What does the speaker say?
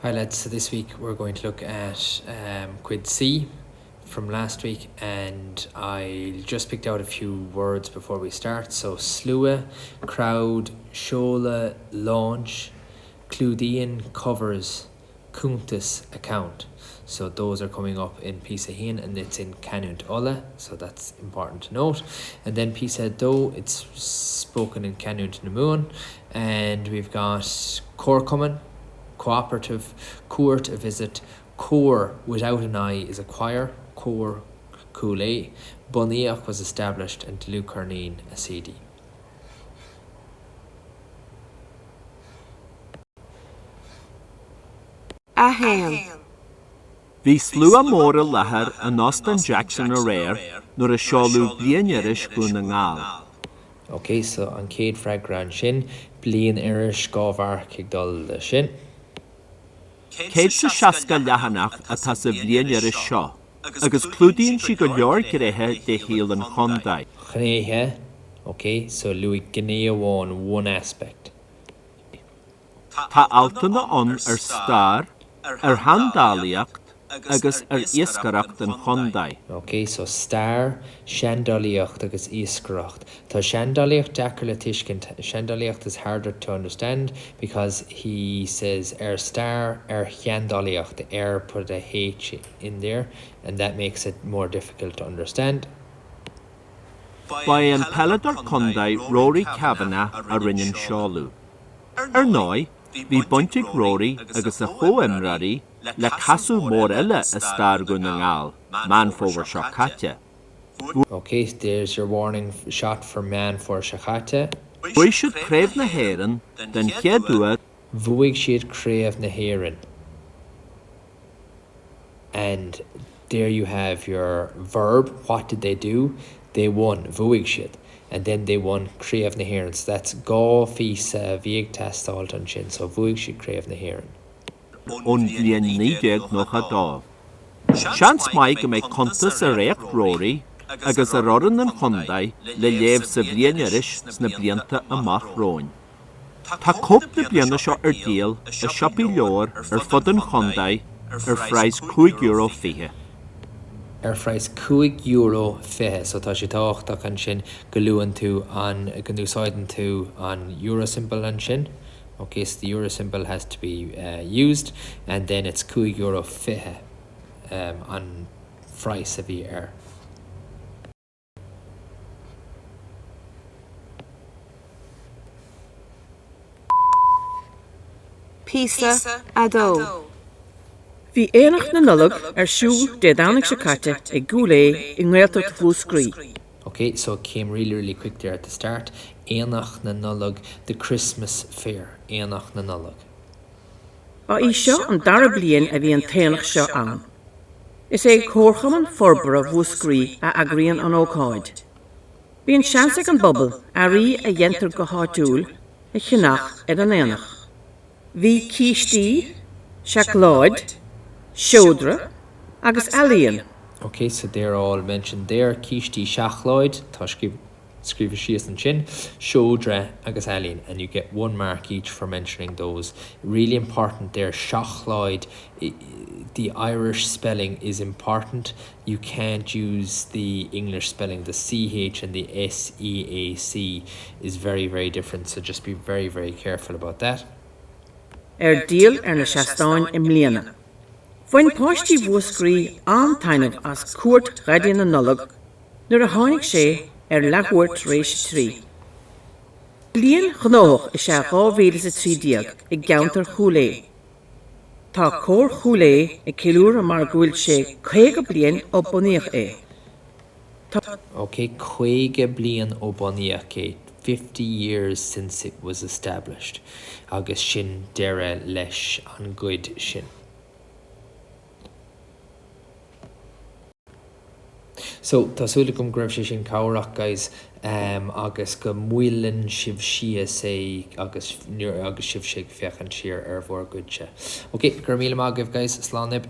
Hi lads, so this week we're going to look at um, Cuid C from last week and I just picked out a few words before we start. So slua, crowd, seoladh, launch, clúdaíonn, covers, cuntas, account. So those are coming up in píosa 1 and it's in Canúint Uladh, so that's important to note. And then píosa 2, it's spoken in Canúint na Mumhan and we've got Comharchumann, cooperative, cuairt, a visit, cór without an I is a choir, cór Cúil Aodha, bunaíodh was established and dlúthcheirnín, a CD. 1. Bhí slua mór i láthair in Óstán Jackson aréir nuair a seoladh Bliainiris Dhún na nGall. Ok, so an chéad freagra ansin, bliainiris, 2 mharc ag dul le sin. 160 leathanach atá sa bhliainiris seo agus clúdaíonn sí go leor gnéithe de shaol an chontae. Gnéithe, ok, so luaigh gné amháin, one aspect. Tá altanna ann ar stair, ar sheandálaíocht agus ar iascaireacht an chontae. Ok, so stair, seandálaíocht agus iascaireacht. Tá seandálaíocht deacair le tuiscint, seandálaíocht is harder to understand because he says ar stair, ar sheandálaíocht, ar put a H in there and that makes it more difficult to understand. Ba é an peileadóir contae Rory Kavanagh a rinne an seoladh. Ar ndóigh, bhí baint ag Rory agus a chomhimreoirí le casadh mór eile i stair Dhún na nGall, Meán Fómhair seo caite. Ok, there's your warning shot for Meán Fómhair seo caite. Bhuaigh siad Craobh na hÉireann den chéad uair. Bhuaigh siad Craobh na hÉireann. And there you have your verb, what did they do? They won, bhuaigh siad. And then they won Craobh na hÉireann, so that's 2 phíosa a bhí ag teastáilt ansin, so bhuaigh siad Craobh na hÉireann. ón bhliain 1992. Seans maith go mbeidh cuntas ar éacht Rory agus ar fhoireann an chontae le léamh sa bhliainiris sna blianta amach romhainn. Tá cóip na bliana seo ar díol i siopaí leabhar ar fud an chontae ar phraghas €5.20. ar phraghas €5.20 so tá sé tábhachtach ansin go luann tú an, go n-úsáideann tú an euro symbol ansin ok so the euro symbol has to be used and then it's €5.20 an phraghas a bhí air. Píosa 2. Bhí Aonach na Nollag ar siúl Dé Domhnaigh seo caite i gCúil Aodha i nGaeltacht Mhúscraí. Ok, so it came really really quick there at the start, Aonach na Nollag, the Christmas fair, Aonach na Nollag. Ba í seo an dara bliain a bhí an t-aonach seo ann. Is é Comharchumann Forbartha Mhúscraí a eagraíonn an ócáid. Bíonn seans ag an bpobal earraí a dhéantar go háitiúil a cheannach ar an aonach. Bhí cístí, seacláid, seodra agus ealaíon. Ok, so they're all mentioned there, cístí, seacláid, tá scríofa síos ansin, seodra agus ealaín, and you get one mark each for mentioning those. Really important there, seacláid, the Irish spelling is important, you can't use the English spelling, the CH and the SEAC is very, very different, so just be very, very careful about that. Ar díol ar na seastáin i mbliana. Bhain páistí Mhúscraí an-taitneamh as cuairt Dhaidí na Nollag nuair a tháinig sé ar leathuair tar éis a 3. Bliain ghnóthach is ea 2013 i gceantar Chúil Aodha. Tá Comhar Chúil Aodha ag ceiliúradh mar go bhfuil sé 50 bliain ó bunaíodh é. Tá. Ok, 50 bliain ó bunaíodh é, 50 years since it was established, agus sin deireadh leis an gcuid sin. So, tá súil agam go raibh sé sin cabhrach, guys, agus go mbuaileann sibh síos é agus, agus sibhse ag féachaint siar ar bhur gcuidse. Ok, go raibh míle maith agaibh, guys, slán libh.